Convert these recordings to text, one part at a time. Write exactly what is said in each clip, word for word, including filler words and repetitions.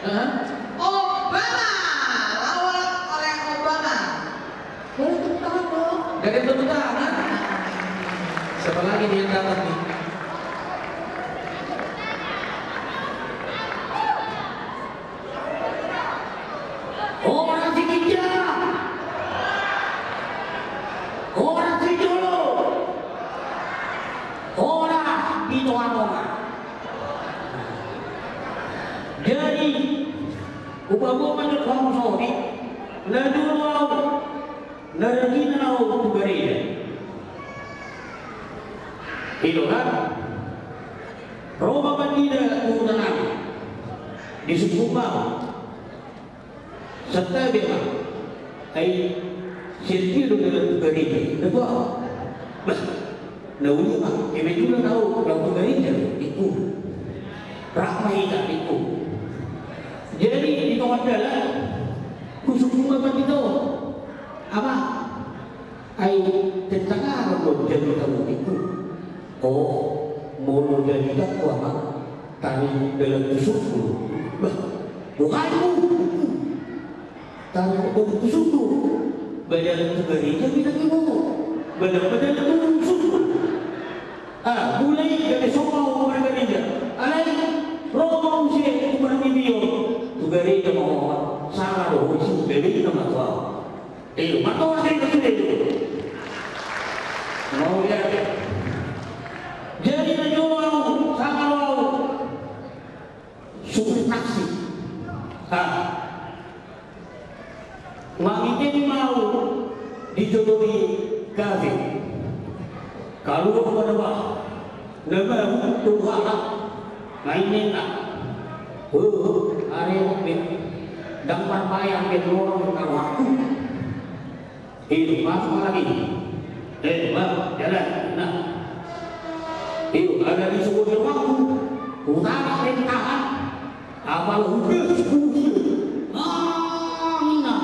Hah? Obama, lawan oleh Obama. Boleh tepuk tangan dong. Gak ada tepuk tangan. Siapa lagi nih yang datang nih? Horas di ginjang. Horas di jolo. Horas di tonga-tonga. Jadi, hupaboa ma jo hamu songon i, na jolo ahu, na rajin ahu tu gareja. I do kan? Ro ma pandita tu huta nami, disungkun ma ahu. Santabi ma. Ai sian dia do dalan tu gareja? Dapot ahu. Bah, na uli ma, kebetulan ahu laho tu gareja, ningku. Rap ma hita, ningku. Jadi di tonga dalan, husungkun ma pandita on. Amang, ai tentang aha do jamita on, ningku. O, molo jamita on, amang, taringot dalan tu sungkun. Bah, bukan, ningku. Taringot dalan tu sungkun. Ba dalan tu gareja pe nangkin, o. Ba dalan, ba dalan tu sungkun. Ah, mulai gabe somal margareja. Alai ro ma muse tu marnibion. Tu gareja ma ho, amang. Sanga do ho, isi gabe nama tu ahu. Eh, mantap, mantap, mantap. Mau lihat. Jadi na jolo ahu, sanga do ahu supir taksi. Ah. Mangihut ma ahu di jolo ni kafe. Kaluar ma da bah. Na bah, tu halak. Nai ninna. Huh, are oke. Ndang marbayar be lorong na waktu. Ido, masuk lagi. Eh, bah, jalan. Nah. Ido, ada di sebuah rumahku. Utara, eh, tahan. Apala hugas, hugas. Ah, nah.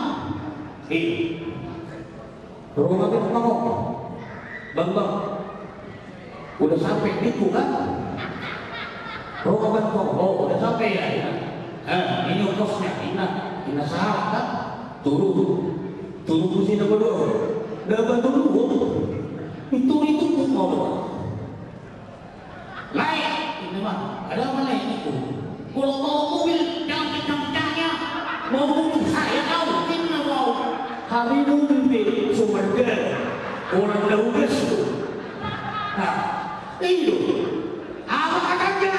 Ido. Rumah itu, Bang. Bang, Bang. Udah sampai, ningku kan? Ro ma bangko, oh, udah sampai ya, ya. Eh, ini ongkosnya, ninna, ninna sahalak kan? Turun, turun ke sini berdua. Dah bantu lu, itu, itu pun mau doang. Lae, ninna ma, ada apa, Lae, ningku? Kalau bawa mobil, jangan kencang-kencangnya. Mau bunuh saya kau, ninna kau. Hami mobil pe so marga. Orang da hugas tu. Nah, ido. Apa katanya?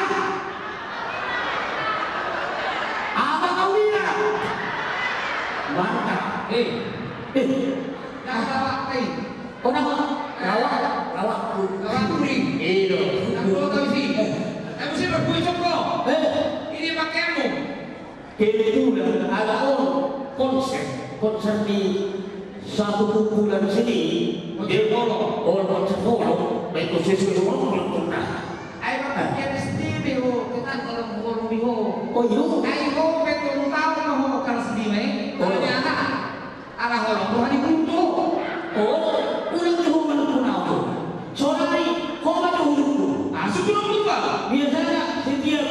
Apa kau bilang? Mantap. Eh, eh. Kata apa, eh? Kau nama? Lawak, lawak. Lawak kuning. Ido. Aku tahu sih. Aku sih berbuat contoh. Eh. Ini pakaianmu. Kebetulan ada on konser, konser di satu kumpulan seni. Konser bolong. Oh, konser bolong. Baik, konser bolong, bolong, bolong. Ai, Bang, dia mesti be ho, kita kalau bolong di ho. Oh, iyo. Ai, ho, betul, tahu, ho, kalau sedih, eh. Oh. Kalau dia anak, ala holong do hami butuh. Oh, unang jo ho manungkun ahu. Sonari ho ma jo husungkun. Ah, sungkun ahu tu ba. Biasana setiap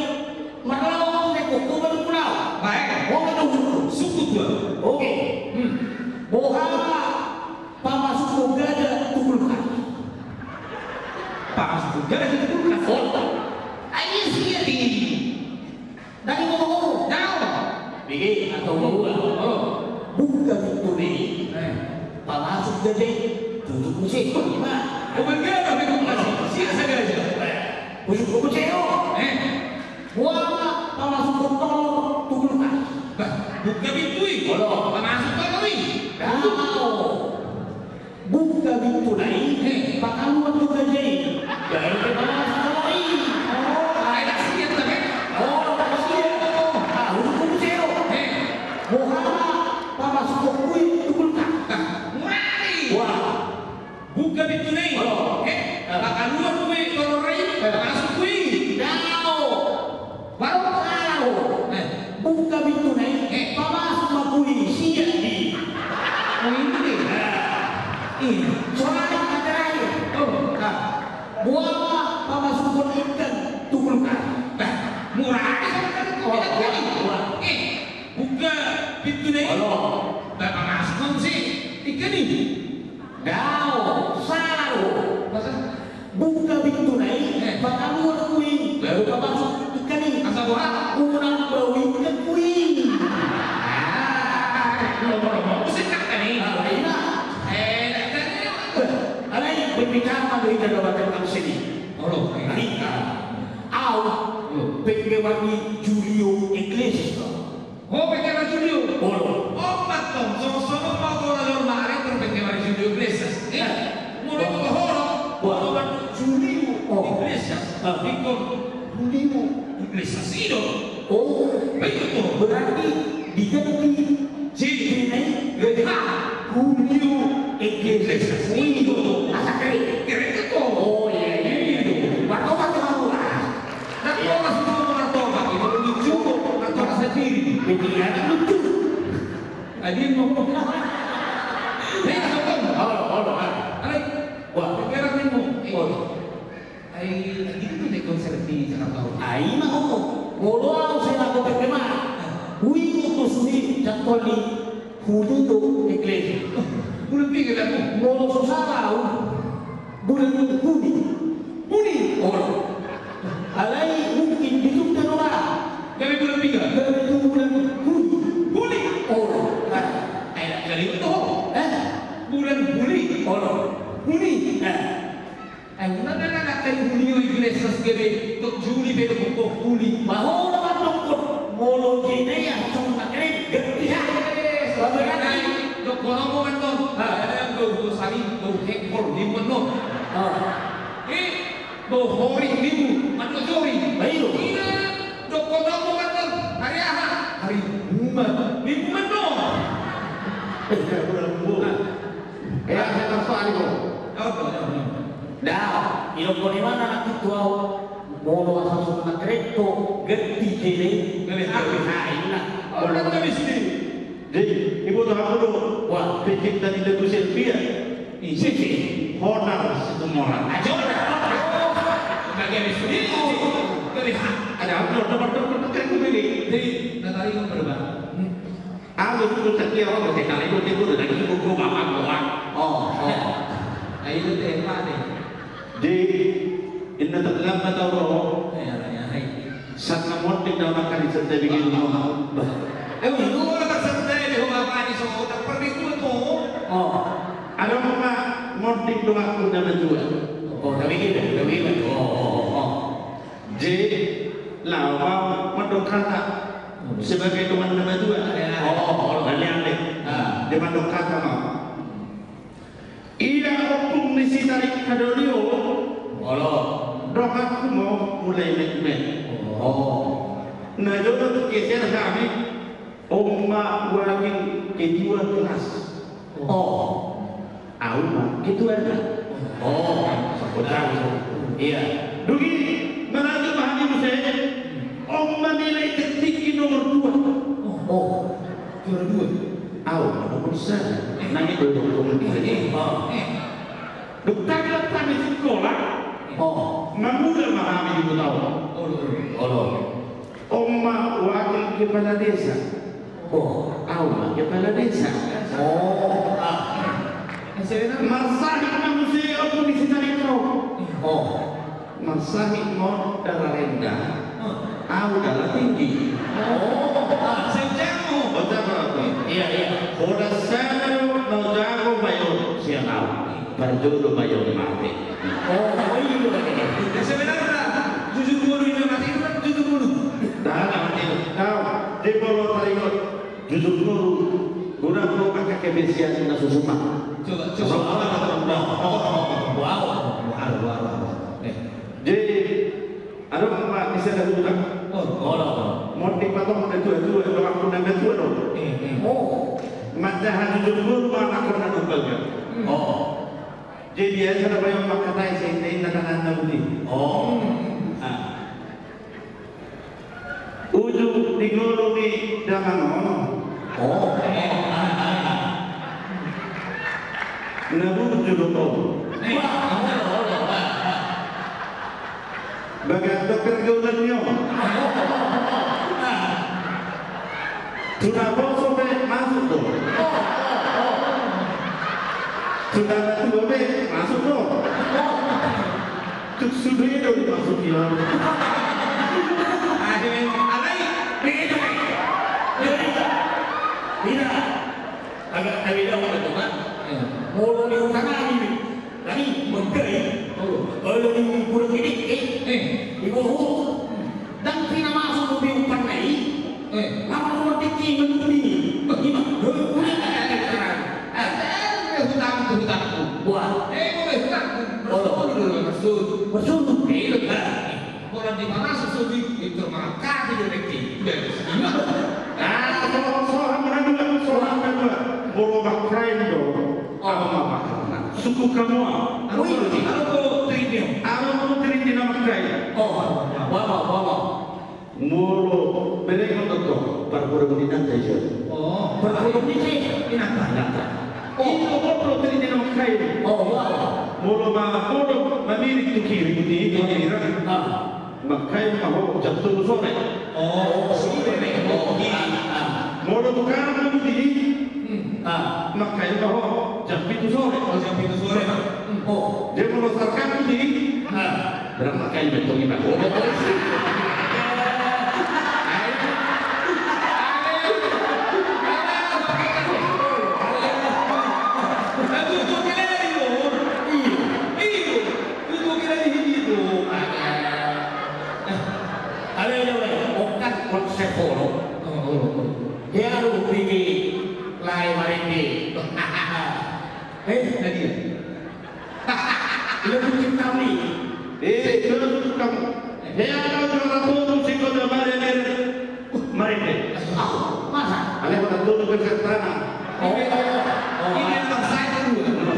marlaok ahu, ho ma manungkun ahu. Baik. Ho ma jo husungkun. Sungkun tu ba. Oke. Hmm. Boha ma pamasukhon gaja tu kulkas? Pamasukhon gaja tu kulkas. Oh. Ai, isi dia dingin. Ndang ingkon ho. Ndang. Bege, atau mau ba? Oh. Buka pintuna i. Eh. Pamasuk gaja i. Tutup muse. Ima. Bukan gaja, bukan gaja. Sia sa gaja. Eh. Tutup muse, o. Eh. Boha ma pamasukhon tolor tu kulkas? Bah, buka pintu i. Olo. Pamasuk tolor i. Ndang. Buka pintuna i, eh, pakaluar tu gaja i. Gaja i pamasuk tolor i. Oh, ai, sia tu, eh? Oh, sia. Ah, husungkun muse, o. Eh. Boha ma pamasukhon kue tu kulkas? Ah, mulai. Wah. Buka pintuna i. Oh. Eh, pakaluar kue tolor i, eh, pamasuk kue. Ndang. Baru salah ho. Eh. Buka pintuna i, eh, pamasuk ma kue i, sia di. Oh, ini. Nah. Ini. Sonari na terakhir. Oh. Nah. Boha ma Dao, salah do. Masa? Buka pintu na i, eh, pakaluar hu i, baru pamasuk ikan i. Asa boha? Unang bau ikan hu i. Ah, lomo-lomo, musik kan i? Ah, ima. Eh, alai berbicara ma do hita do batal kami sini. Olo, eh. Au, penggemar ni Julio Iglesias. Ho, penggemar Julio. Olo. Opat tong, songon-songon ma ho na jornal ari, penggemar Julio Iglesias. Eh, molo ho, molo mandok Julio Iglesias, ingkon Julio Iglesias i do. Oh. Betul. Berarti diganti J. J. Julio Iglesias. I do. Asa keren. Keren do. Oh, iya, iya. Bertobat ma ho. Nah, kalau masuk ke Martoba, itu lucu, Martoba sendiri. Jadi, ada lucu. Tadi mau. Hei, Soton. Halo, halo, halo. Halo. Wah. Pikiran nih, mau. Oh. Ai, gitu deh konser di Jakarta. Ai, mah, oh. Molo au sai lagu penggemar. Wih, itu sudi, cakol di Julio Iglesias. Bulan piga lagu? Molo so salah au, bulan Huni. Huni? Olo. Alai mungkin di Jogja do ra. Gabe bulan piga? Gabe tu bulan Huni. Huni? Olo. Nah. Eh, jadi itu. Eh? Bulan Huni. Olo. Huni. Nah. Eh, unang na, na, na, kan Julio Iglesias gabe, tok Juli pe do, tok Huli. Bah, olo, mandok, molo gini ya, songon na keren, ganti ya. Eh, songon na keren, dohonon mu mandok. Ah. Eh, bau, bau sari, bau hekol, di mandok. Ah. Eh, bau hori, di mandok hori. Baik. Iya, dohonon mu mandok. Hari aha? Hari Jumat. Di mandok. Eh, ya, udah, Bu. Ah. Eh, saya tak soal itu. Apa, apa, apa? Dao, idok ho, di mana anak itu au? Molo asa songon na keren, ganti jele. Gabe hami. Hami, nah. Olo, gabe sude. Jadi, iboto hamu do. Wah. Pencipta ni lagu Selvia. Isi, isi. Honar Situmorang. Ajo, honar. Gabe sude. Gabe ha. Ada apa? Ada apa? Ada apa? Jadi, na taringot ma do, Bang. Hmm. Aku tuh setia, aku setia, itu, itu, dan itu, gua bapak, gua. Oh, oh. Ayo, itu tema nih. Di, inna terlambat tau, bro. Ya, ya, hai. Saat na monding dalam makan di santai begini. Bah. Eh, itu kalau tak santai deh, bapak di soal tak pergi gua tuh. Oh. Ada apa, Pak? Monding doa aku nama Tuhan. Oh, tapi gitu, tapi gitu. Oh, oh, oh, oh. Jadi, laho ma mandok hata sebagai dongan na matua. Oh, oh, oh. Dia mandok hata ma. Ia ompung ni si Tarik Hadoli on. Olo. Donganku ma on mulai metmet. Oh. Na jolo geser hami. On ma wakil ketua kelas. Oh. Au ma ketuana. Oh, sebut langsung. Iya. Dung i, maradu ma hami muse. On ma nilai tertinggi nomor dua. Oh, juara dua. Au ma nomor sada. Nang itu dong. Eh, eh, eh. Dung tahe hami sikola. Oh. Mangula ma hami di kota on. Olo. On ma wakil kepala desa. Oh, au ma kepala desa. Oh, ah. Marsahit ma muse ompung ni si Tarik on. Oh. Marsahit ma on dara rendah. Au dara tinggi. Oh, ah, siap jago. Oh, jago, oke. Iya, iya. Holan sada do na jago bayo sian au. Parjolo bayo mate. Oh, iya. Sebenarnya jujur ngolu, inna mate itu kan jujur ngolu. Nah, nah, mate. Nah, di bolo taringot jujur ngolu. Guna ngolu angka kebersihan na susuma. Coba, coba. Coba. Wow, wow, wow, wow. Eh. Jadi, adong ma di sada huta. Oh, olo. Monding ma tong na tua-tua, donganku na matua do. Eh, eh. Oh. Manjaha jujur ngolu ma anakna na balga. Oh. Jadi biasa do bayo mangkatai, sai inna-inna tanganna budi. Oh. Ah. Ujung di ngolu ni damang on. Oh. Na burju do on. Bagas do pergaulan ni on. Tu na poso pe masuk do. Sudah na tua be, masuk do. Tuk sudah do masuk ya. Akhirnya, alai, beda. Beda. Beda. Agak, agak beda, Pak. Iya. Molo di utara ini, tadi mengkai. Oh. Kalau di kurang ini, eh, eh, di bawah. Ndang pina masuk mobil umpan na i. Eh. Lawan rumah tinggi menurut ini. Ima. Hei, udah. Eh, eh, hutangku, hutangku. Buat. Eh, boleh hutangku. Oh. Bersundul dulu, bersundul. Bersundul. Eh, lo, eh. Molo di mana susu di, itu mangkati di reki. Udah, ima. Ah, so, so, hamu na dua, so, hamu na dua. Molo bahen do. Oh. Au ma bahen. Suku kamu. Au ma tu rinci nama kai. Oh, bawa, bawa. Molo berengon do tong, parboru ni nanta ija. Oh, parboru ni si. Inanta. Inanta. Oh. Itu kopro tu rinci nama kai. Oh, bawa. Molo ma, molo mamirit tu kiri, buti, tu kiri. Ah. Mangkail ma ho jam tolu sore. Oh, sore. Oh, iya. Molo tu kanan ma buti. Hmm. Ah. Mangkail ma ho jam pitu sore. Oh, jam pitu sore. Hmm. Oh. Jadi molo sar kanan buti. Ah. Berang mangkail ma tong ima. Oh, oh, oh. Aduh, kok kira dari luar? Iya. Iya. Itu kira di sini tuh. Ada. Ada yang lain. Okan konsep polo. Oh, oh, oh. Dia lu pikir lain hari ini. Eh, tadi ya? Lu bikin kami. Eh, lu bikin kami. Dia lu juara tuh, si kau juara dia. Marende. Oh, masa? Alai pada tutup ke sana. Oh. Ini yang saya dulu.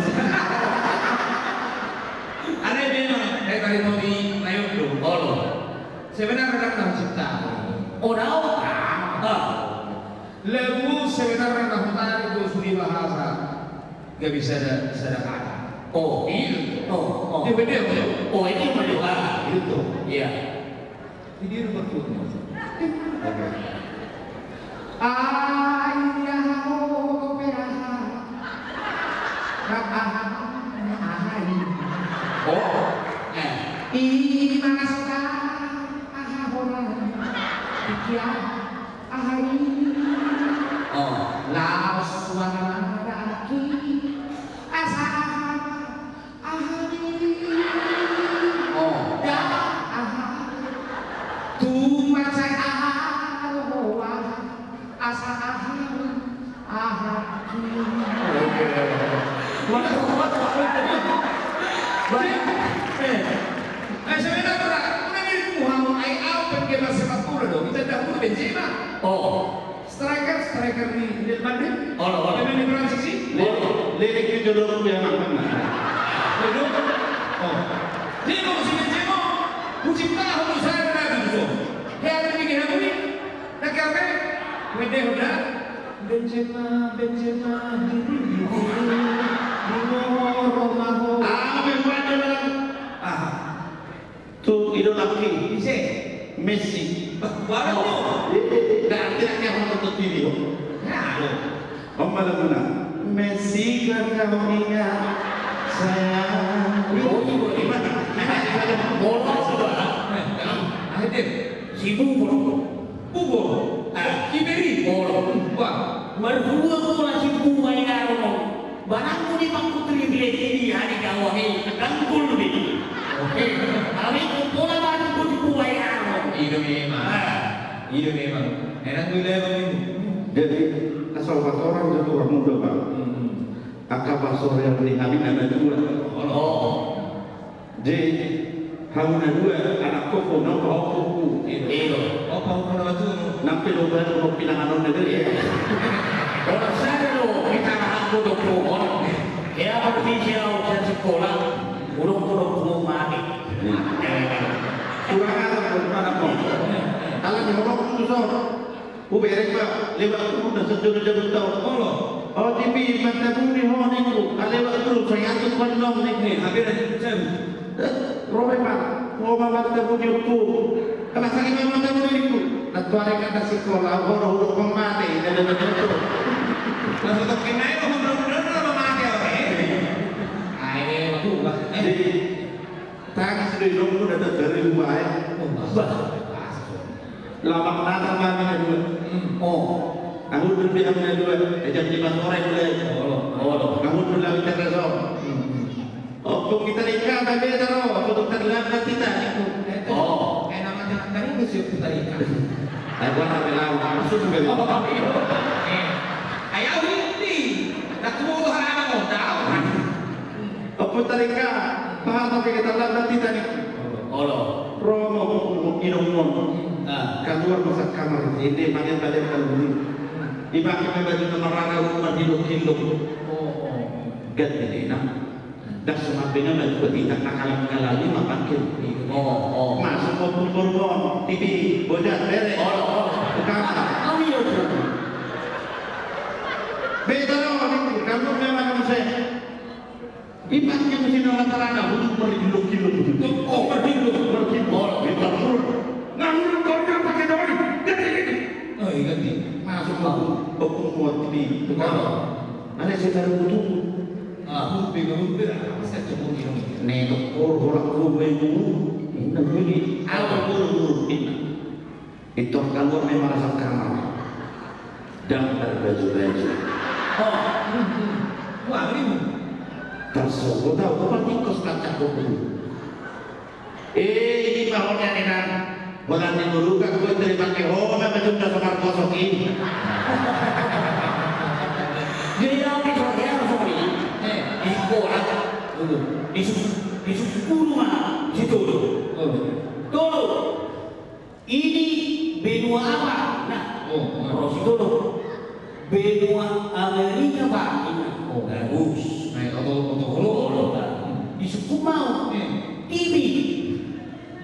Alai memang, eh, tadi mau di Mayondo. Olo. Sebenarna na hucipta. Ora, ora. Ah. Lagu sebenarna na hutarik do sude bahasa. Gak bisa ada, bisa ada kata. Oh. Iya. Oh, oh. Dia beda, beda. Oh, ini mah juga. Gitu. Iya. Di dia berpikir. Oke. Ai, aha ho dope aha. Rap aha, aha i. Oh. Eh. I mana suka aha ho rap. Iki aha i. Oh. Laos suara lada aki. Asa aha. Aha ni. Oh. Da, aha. Tu mansai aha, roha, asa aha, aha. Oke. Mantap, mantap, mantap. Eh, eh, sebenarna, udah dirimu hamu, ai au penggemar sepak bola do. Kita dahulu Benzema. Oh. Striker, striker di Real Madrid. Olo, olo. Pemain di Prancis i. Olo. Lelek di jolo dia makan. Betul? Oh. Dia mau si Benzema. Hucipta ho do sada na gitu. He, ada di gina bumi. Nak kau kan? Wede udah. Benzema, Benzema, diri, diri, diri. Di Roma, Roma. Ah, Benzema. Ah. Tu idolaki. Ise? Messi. Bah, barang tu. Dah, tidak kira nonton T V ho. Ya, aduh. Om malam mana? Messi kan kau ingat sayang. Oh, itu gimana? Bola sudah. Eh, ayo deh. Si Buffon. Buffon. Ah, Ribéry. Bola. Wah. Marhua bola si Buffon ini. Barang muni pangkutri bile ini hari kau ini tanggul di. Oke. Tapi kumpul apa tu kutu kuai aro. Iya memang. Ah. Iya memang. Enak dulu ya bang ini. Jadi asal pasoran itu orang muda bang. Hmm. Angka pasoran ni kami anak dua. Oh. Jadi, hamu na dua, anak koko, na pahompu. Iyo. Pahompu na batu. Nampe do baru mau pinanganon na diri. Orang sana lo, kita anak koko do pohon. Ya, permisi, au, saya sekolah. Urung koko do pohon mati. Kurang ajar, kurang ajar. Kalau di rumah kudu so. Hubereng ma, lewat tu na sajo na jabut tau. Olo. Olo, tipi, mata buni ho ningku. Ah, lewat tu, sai atur pandong ningku. Habereng, jam. Eh, ro be ma, ho ma mata buni tu. Apa sagi ma mata buni ningku. Na tuari kata sikola, ho ro hudok pemate, ina dana joto. Langsung tokin aja, ho ro hudok pemate, oke. Jadi, tangis do inongmu, na tadari hubaen. Oh, bah. Lamak nata ma hami na dua. Hmm. Oh. Ahundul be hami na dua. Eh, jam lima sore mulai. Olo, olo. Ahundul hami terus, oh. Hmm. Ompung Gitaringka, baen be hita ro, ompung, terlambat hita. Oh. Eh, nama tengah tadi si Ompung Gitaringka. Eh, gua tak bilang, maksud gue. Oh, iya. Eh, ayo, ini. Nak tunggu tuh, anak mau tahu. Ompung Gitaringka, paham apa kita lambat hita nih? Olo. Ro ma ompung inongmon. Ah. Kaluar ma sian kamar, ende, baen, baen, baen. Dipakai ma baju na marana, marhilok-hilok. Oh, oh. Ganti dena. Ndang so mambengan baju patitang na kalang-kalang i ma pakai. Oh, oh. Masuk ompung boru on, T V, bodat, bere. Olo, olo. Ke kamar. Oh, iya, iya. Be hita ro, kamu memang muse. Ipakke muse na marana, huduk marhilok-hilok. Oh, marhilok. Marhilok. Olo. Hita ro. Nah, huduk kau bilang pakai doi. Ganti, ganti. Oh, iya, ganti. Masuk, masuk. Ompung boru on, T V. Olo. Mana saya taruh butuh? Ah, hurbe, hurbe, apa saya cemburu ini? Nek, kor, horak, hurbe, hurbe. Ini, ini. Apa, hurbe, hurbe, ini. Pintor kaluar memang rasa kamar. Ndang tarbaju-baju. Oh, hmm, hmm. Wah, ini. Tarsogo tau, kok patikos kancak kopi. Eh, ini pahonnya nih, Nang. Holan ni guru kan gue terima ke ho, memang jumpa sama kosong ini. Jadi, yang di Korea, sorry. Eh, di sekolah. Dulu. Di su-, di suku guru mana? Situ dulu. Oh. Dulu. Ini benua apa? Nah, oh, oh. Terus itu loh. Benua Amerika, Pak. Ini. Oh, bagus. Nah, oto, oto, oto, oto. Di suku mau. Eh. T V.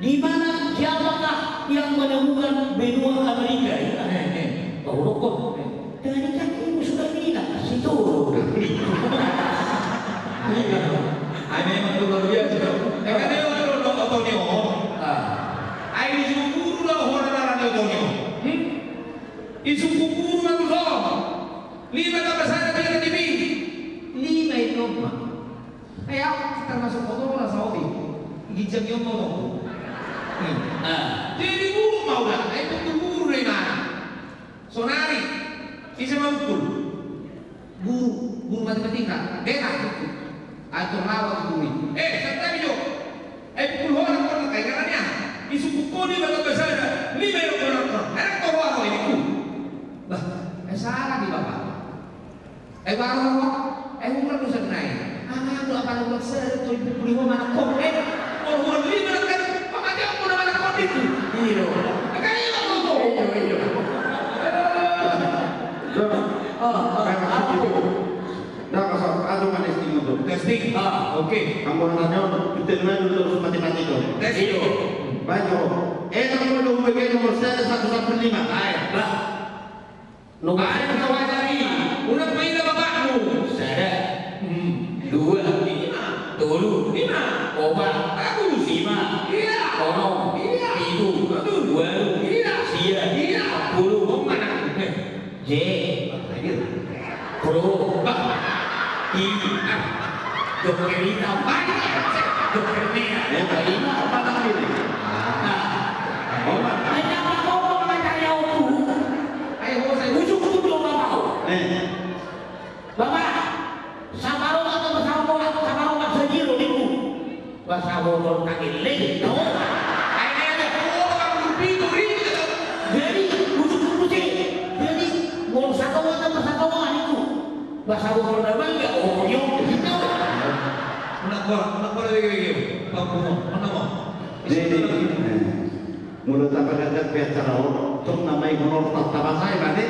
Di mana, siapakah yang menemukan benua Amerika? Eh, eh. Tahu rokok. Eh. Tadi kan ibu sudah bilang, situ. Iya. Ai memang luar biasa. Ya kan, dia udah nonton, nonton, nonton. Ah. Ai di suku guru lah, orang-orang nonton, nonton. Hmm? Di suku guru, nonton. Lima tambah sada, berapa, T V? Lima itu, Pak. Eh, aku termasuk orang Saudi. Ginjang yang mau, nonton. Hmm. Ah. Jadi guru mau dah, ai itu guru dari mana? Sonari, ise ma hungkul? Guru, guru matematika, beta. Atur lawan guru i. Eh, santabi jo. Eh, pukul holan holan kai karena i suku koni ma tambah sada, lima yang benar. Enak to holan ini ku. Bah, eh, salah di bapak. Eh, baru apa? Eh, umur tu senai. Anak tu apa lu maksa tu ibu puli ho mana kok? Eh, umur lima kan? Apa dia aku mana kok itu? Iyo. Kan iya tu. Iyo, iyo. Ah, ah, ah. Nah, kasar, aduh, manis tinggi tu. Testing. Ah, oke. Ambo nanya, betul mana dulu terus mati-mati tu. Testing. Iyo. Baik, oh. Eh, kamu dulu begini nomor saya satu sampai lima. Baik, bah. Ai, kawajar i. Unang paida bapakmu. Sada. Hmm. Dua. Lima. Tolu. Lima. Opat. Bagus. Lima. Iya. Onom. Iya. Pitu. Bagus. Walu. Iya. Sia. Iya. Sampulu. Oman. Eh. Je. Pro. Bah. I. Ah. Dokter Rita. Bah. Dokter Mea. Ya, Pak Ima, apa namanya? Nah. Oman. Ai, apa kau mau mencari aku? Ayo, bos, ayo. Ujung-ujung bapak. Eh. Bapak, sabar, sabar, sabar, sabar, sabar, sabar, sabar. Bah, sabar, sabar, sabar. Jadi, ujung-ujung. Jadi, molo sabar, sabar, sabar, sabar. Bah, sabar, sabar, sabar, ya, oh, yo, gitu. Mana gua, mana gua lagi, lagi. Bang, gua, mana mau? Jadi, eh. Molo tapaganjang pe acara on, tong na maihon on, tong tabasai ma, de.